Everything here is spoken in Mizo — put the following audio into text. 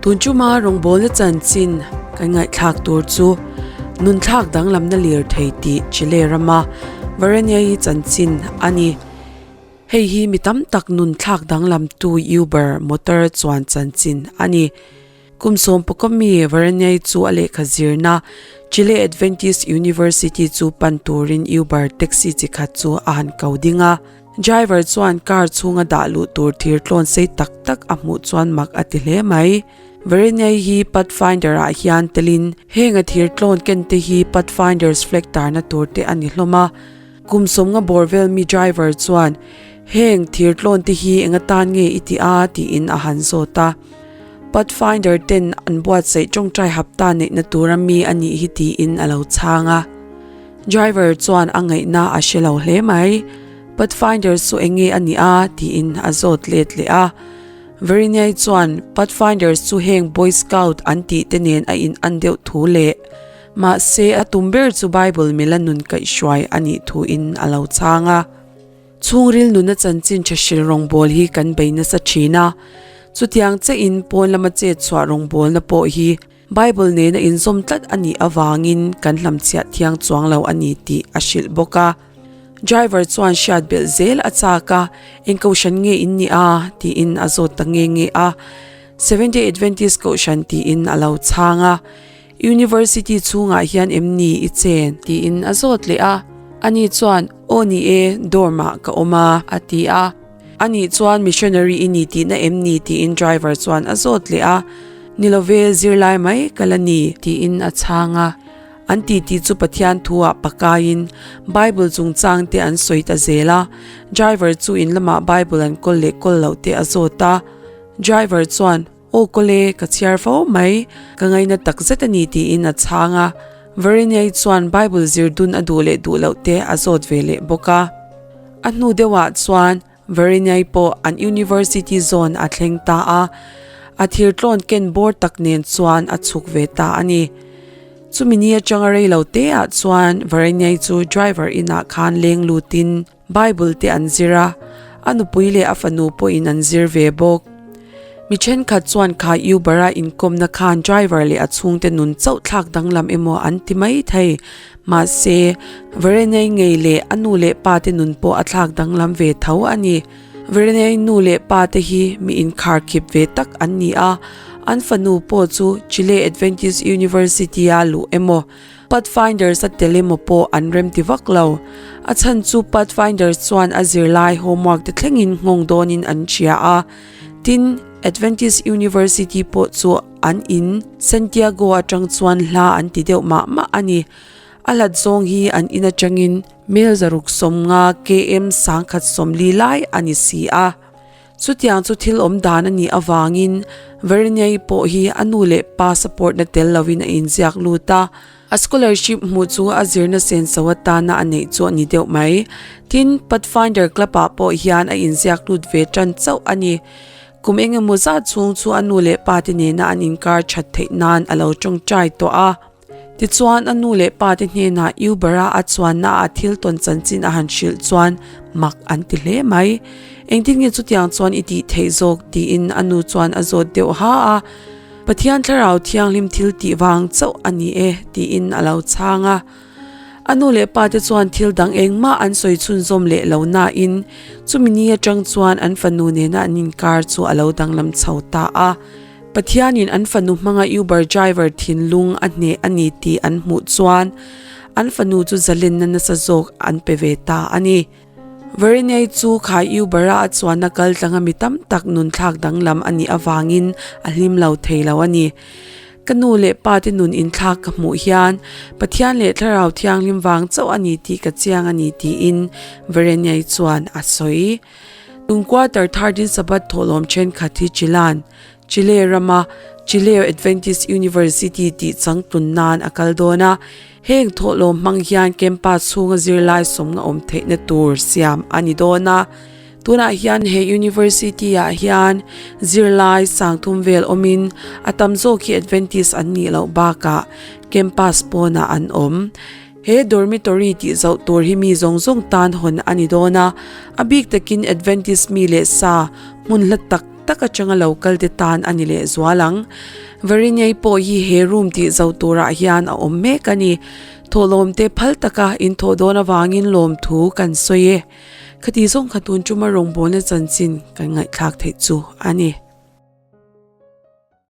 Tun chuma rawngbawlna chanchin kan ngaihthlak tur chu nunthlak danglamna lirthei tih Chile rama Vareniai chanchin a ni. Hei hi mi tam tak nunthlak danglamtu Uber motor chuan chanchin a ni. Kum sawmpakaw mi Vareniai chu a lehkha zirna Chile Adventist University chu pan turin Uber taxi chi khat chu a han ko ding a. Driver chuan car chhunga dah luh tur thir tlawn sei tak tak a hmuh chuan mak a ti hle mai. Varenei hi Pathfinder ah hian telin heng a thir tlawn ken te hi Pathfinders flag tarna tur te a ni hlawm a. Kum sawmnga bawr vel mi driver chuan heng thir tlawn te hi eng atan nge i ti a tiin a han zawt a. Pathfinder ten an buatsaih tawngtai hapta neihna tura mi a nih hi tiin a lo chhang a. Driver chuan a ngaihna a hre lo hle mai. Pathfinder chu eng nge a nih a? tiin a zawt let leh a. Veriniai chuan Pathfinders chu heng Boy Scout an tih te nen a in an deuh thu leh mahse a tum ber chu Bible mila nun kaihhruai a nih thu in a lo chhang a. Chhungril nuna chanchin tha hril rawngbâwl hi kan bei nasa thin a. Chutiang chiahin pawn lama chet chhuah rawngbâwlna pawh hi Bible nena inzawm tlat a nih avangin kan hlamchhiah thiang chuang lo a ni tih a hrilh bawk a. Driver chuan hriat belh zel a chak a, Eng kohhran nge in nih a? tiin a zawt ta nge nge a. Seventh Day Adventist kohhran tiin a lo chhang a. University chhungah hian em ni i chen? Tiin a zawt leh a. Ani chuan, Aw ni e, dorm ah ka awm a, a ti a. Anih chuan missionary i ni tihna em ni? tiin driver chuan a zawt leh a. Ni lo ve, zirlai mai ka la ni, tiin a chhang a. An titi chu Pathian thu-ah pakaiin Bible chungchang te an sawi ta zel a. Driver chu in lamah Bible an kawl leh kawl loh te a zawt a. Driver chuan, Aw kawle, ka chhiar fo mai, ka ngaina takzet a ni, tiin a chhang a. Vareniai chuan Bible zir dun a duh leh duh loh te a zawt ve leh bawk a. A hnu deuhah chuan Vareniai pawh an University zone a thleng ta a, a thir tlawn ken bawr tak nen chuan a chhuk ve ta a ni. Chumi ni atanga rei lo te ah chuan Vareniai chu driver inah khan leng lutin Bible te an zir a, a nupui leh a fanu pawhin an zir ve bawk. Mi thenkhat chuan kha Uber-a inkawmna khan driver leh a chhungte nun chauh thlak danglam emaw an ti mai thei. Mahse, Varenei ngei leh a nu leh pa te nun pawh a thlak danglam ve tho a ni. Varenei nu leh pa te hi mi inkharkhip ve tak an ni a, an fanu pawh chu Chile Adventist University-a luh emaw, Pathfinders a tel emaw pawh an rem ti vak lo. A chhan chu Pathfinders chuan a zirlai homework te thlengin nghawng dawnin an hria a. Tin, Adventist University pawh chu an in Santiago atang chuan hla an ti deuh mah mah a ni. A hlat zawng hi an in atangin mel zaruk 50 km 1040 lai a ni si a. Chutiang chu thil awm dan a nih avangin Vernier pawh hi a nu leh pa support na tel lovin a inziak lut a, a scholarship hmuh chu a zirna senso atana a neih chu a ni deuh mai. Tin, Pathfinder Club ah pawh hian a inziak lut ve tan chauh a ni. Kum eng emaw zat chhung chu a nu leh pa te nena an inkar that theih nan a lo tawngtai tawh a. Tichuan, a nu leh pa te hnenah Uber-a a chuanna ah thil tawn chanchin a han hrilh chuan mak an ti hle mai. Engtin nge chutiang chuan i tih theih zawk? tiin a nu chuan a zawt deuh ha a. Pathian Thlarau Thianghlim thil tih vang chauh a ni e, tiin a lo chhang a. A nu leh pa te chuan thil dang engmah an sawi chhunzawm leh lo nain chumi ni atang chuan an fanu nena an inkar chu a lo danglam chho ta a. Pathianin an fanu hmanga Uber driver thinlung a hneh a ni tih an hmuh chuan an fanu chu zalenna nasa zawk an pe ve ta a ni. Varinei chu kha Uber-a a chuanna kal tlanga mi tam tak nun thlak danglam a nih avangin a hlim lo thei lo a ni. Ka nu leh pa te nun inthlak ka hmuh hian Pathian leh Thlarau Thianghlim vang chauh a ni tih ka chiang a ni tiin Varinei chuan a sawi. Tun quarter third in Sabbath thawhlawm thenkhat hi Chilan, Chile rama Chile Adventist University tih changtlun nan a kal dawn a, heng thawhlawm hmang hian campus chhunga zirlai sawmna awm theihna tur siam a ni dawn a. Tunah hian he university ah hian zirlai sangthum vel awmin a tam zawk hi Adventist an nih loh bakah campus pawnah an awm. He dormitory tih zauh tur hi mi zawng zawng tan hawn a ni dawn a, a bik takin Adventist mi leh sa hmun hla tak. tak atanga lo kal te tan a ni leh zual ang. Vareniai pawh hi he room tih zo turah hian a awm mek a ni. Thawhlawm te phal taka in thawh dawn avangin lawmthu kan sawi e. Khati zawng kha tun chuma rawngbawlna chanchin kan ngaihthlak theih chu a ni.